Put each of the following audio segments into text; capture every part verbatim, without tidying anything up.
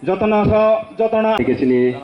Jotono so, jotono. Ke sini,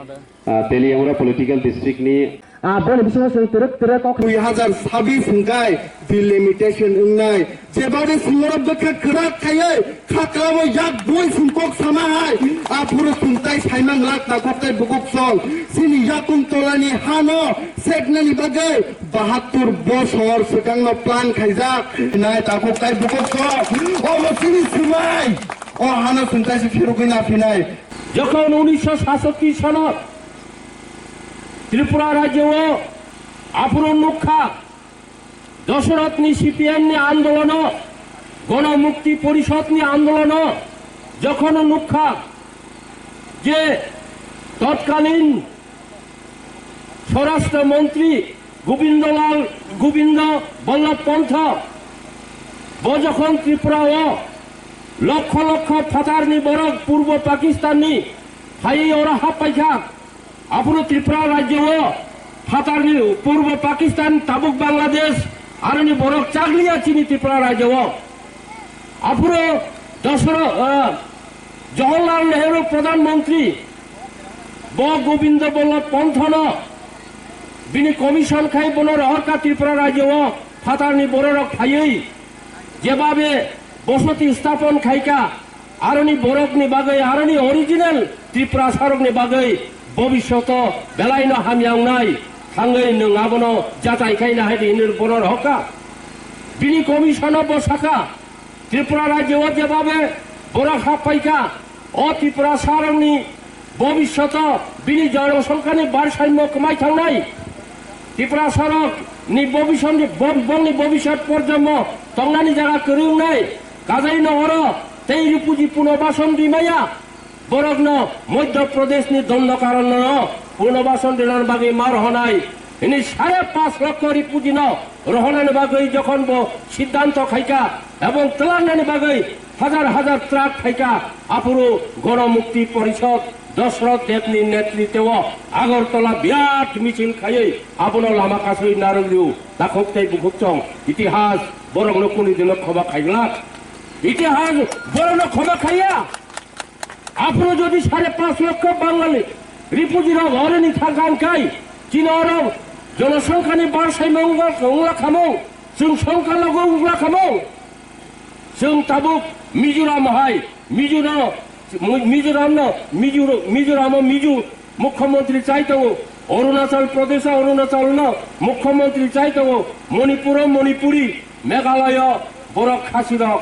ah, Teliamura political district ni. Ah, boni bisingo chwng twrwk twrwk kok. Dui hazar sabis hwnkhe delimitation wngnai. Jebade singoro bwkha kwrak khaiwi khaklamo yak bui sumkok sama hai. Aphuru sumtai saimang lak takhuk tai bukuk song. Sini yakung tolani hano seknani bagwi bahattur bosor swkangno plan khaijak. Nai takhuk tai bukuk song. Omo sini sumai. O hano sumtai si phirugwi na phinai. Jokhon unisho sasatti sono Tripura rajyo o aphuru nukha Dosorothni C P M ni andolono, Gono Mukti Porishodni andolono jokhon nukha je totkalin Swarashtra Montri Gobindolal, Gobindo Ballabh Pantha bo jokhon Tripura o lokho lokho phatarni borok Purbo Pakistanni phaiwi oro happaikha. Aphuru Tripura rajyo o phatarni Purbo Pakistan, tabuk Bangladesh, aroni borok chakliya chini Tripura rajyo o. Aphuru Dosoro, ah, Jawaharlal Nehru Pradhan Mantri bo Gobindo Ballabh Panthano bini commission khai bono rohorkha Tripura rajyo o phatarni bororok phaiwi jebabe bosoti stapon khaikha. Aroni borokni bagwi, aroni original Tiprasarokni bagwi bobishoto belaino hamya wngnai thangwi nwng abono jatai khaina hai di hinwi bono rohorkha. Bini commissiono bo sakha, Tripura rajyo o jebabe borok happaikha, o Tiprasarokni bobishoto bini jonosongkhani barsaimo kwmai thangnai. Tiprasarokni bobishotni bo-, bongni bobishot porjonmo tongnani jaga kwrwi wngnai. Kajaino oro tei ripuji punobason rimaya, borokno Madhya Pradeshni Dandakaranno punobason rinani bagwi ma rohonai. Hini sare panch lokho ripujino rohonani bagwi jokhon bo siddhanto khaikha ebong twlangnani bagwi hajar hajar truck phaikha, aphuru Gono Mukti Porishod Dosroth Debni netritwo Agartala birat michil khaiwi abono lama kasui narwkliu. Takhuk tei bukhuk chong itihas borokno kuni dino khoma khaiglak. Itihas borokno khoma khaiya. Aphuru jodi sare panch lokho Bangali refugee rok oroni thangkha hwnkhe, chini oro jonosongkhani barsaimung wngla khamung, chwng songkha logo wngla khamung. Chwng tabuk Mizoram hai, Mizoram, Mizoram no, Mizo-, Mizoram o Mizo Mukhyamantri chai tongo, Arunachal Pradesh o Arunachal no Mukhyamantri chai tongo, Manipur o Manipuri, Meghalaya o borok khasi rok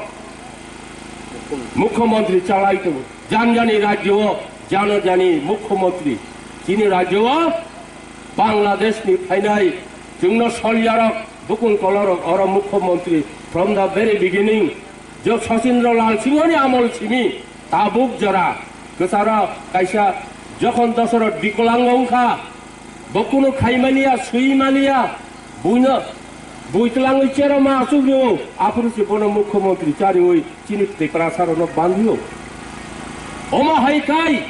Mukhyamantri chalai tongo, jani jani rajyo o jani jani Mukhyamantri, chini rajyo o Bangladesh ni phainai chwngno solyarok, bukung kolorok oro Mukhyamantri from the very beginning. Jo Sachindra Lal Singhoni amol simi tabuk jora kwcharo kaisa jokhon dosoro bikolango wngkha, bo kunu khaimaliya, swimaliya, buino bui twlangwi cheroma asugrio, aphuru se bono Mukhyamantri chariwi chini Tiprasarokno bandhio. Omo hai kai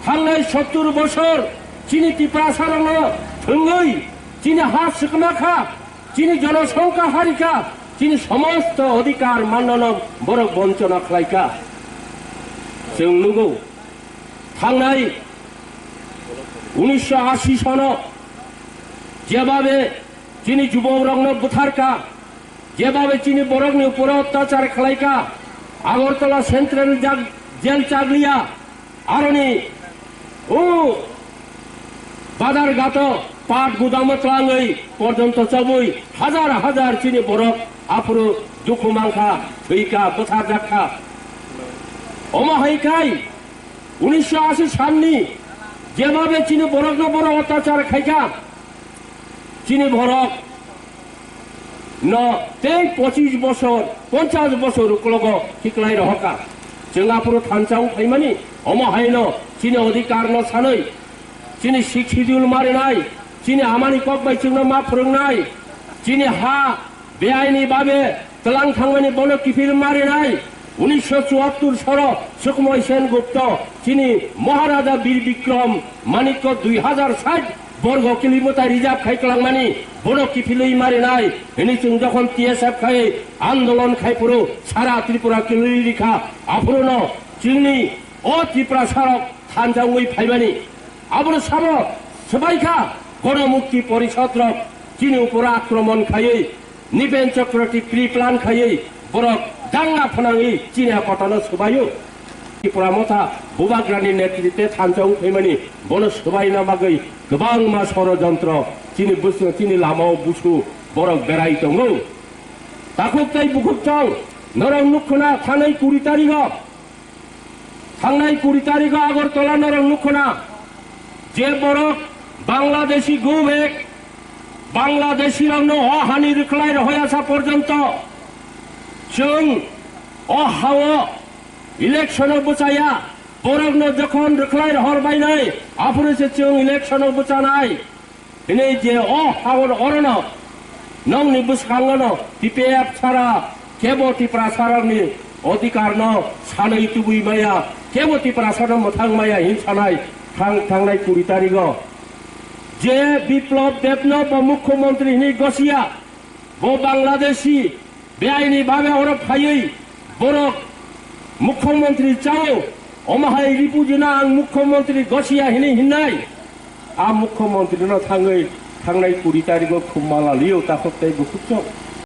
thangnai sottur bosor chini Tiprasarokno thwngwi chini ha swkma kha, chini jonosongkha harikha, chini somosto odhikar mannano borok bonchona khlaikha. Chwng nugo, thangnai unisho ashi sono jebabe chini jubokrokno butharkha, jebabe chini borokni uporo otyachar khlaikha, Agartala Central jag-, Jail chaglia, aroni o Badar gato pat gudamo twlangwi porjonto chobwi hajar hajar chini borok aphuru dukhu mankha, thwikha, bwtharjakha. Omo hai khai unisho ashi sanni jebabe chini borokno borok otyachar khaikha, chini borok no tei pochis bosor, ponchas bosor ukologo khiklai rohorkha. Chwng aphuru thansa wng phaimani, omo haino chini odhikar no sanwi, chini Sixth Schedule ma rinai, chini amani kok bai chwngno ma phwrwngnai, chini ha beaini babe twlang thangmani bono kiphil ma rinai. Unisho chuattur soro Sukhmoy Sen Gupta chini Maharaja Bir Bikram Manikko dui hajar sait borgo kilometer reserve khai kwlangmani bono kiphilwi ma rinai hwnwi chwng jokhon T S F khai andolon khai phuru sara Tripura kilwi rikha, aphuruno chini O Tiprasarok thansa wngwi phaimani, abono sabo swbaikha Gonomukti Porishodrok chini uporo akromon khaiwi, Nipen Chakraborty pre-plan khaiwi borok danga phwnangwi chini a kotano swbaio. Tipra Motha Bubagrani netritwe thansa wng phaimani, bono swbaina bagwi kwbangma sorojontro chini bwswng, chini lamao busu borok berai tongo. Takhuk tei bukhuk chong norok nukkhwna thanai kuri tarigo, thangnai kuri tarigo Agartala norok nukkhwna je borok Bangladeshi go back, Bangladeshi rokno o hani rwkhlai rohoi asa porjonto chwng o hao election o bwchaya, borokno jokhon rwkhlai rohor bainai aphuru se chwng election o bwchanai. Hwnwi je o hao orono nokni bwskangono T P F sara kebo Tiprasarokni odhikarno sanwi tubui maya, kebo Tiprasano mwthang maya hin sanai thang-, thangnai kuri tarigo. Je Biplab Debno bo mukhyamantri hwnwi gosiya, bo Bangladeshi beaini babe oro phaiwi borok mukhyamantri chao, omo hai ripujina ang mukhyamantri gosiya hwnwi hinnai. A mukhyamantri no thangwi thangnai kuri tarigo khumma lalio takhuk tei bukhuk chong.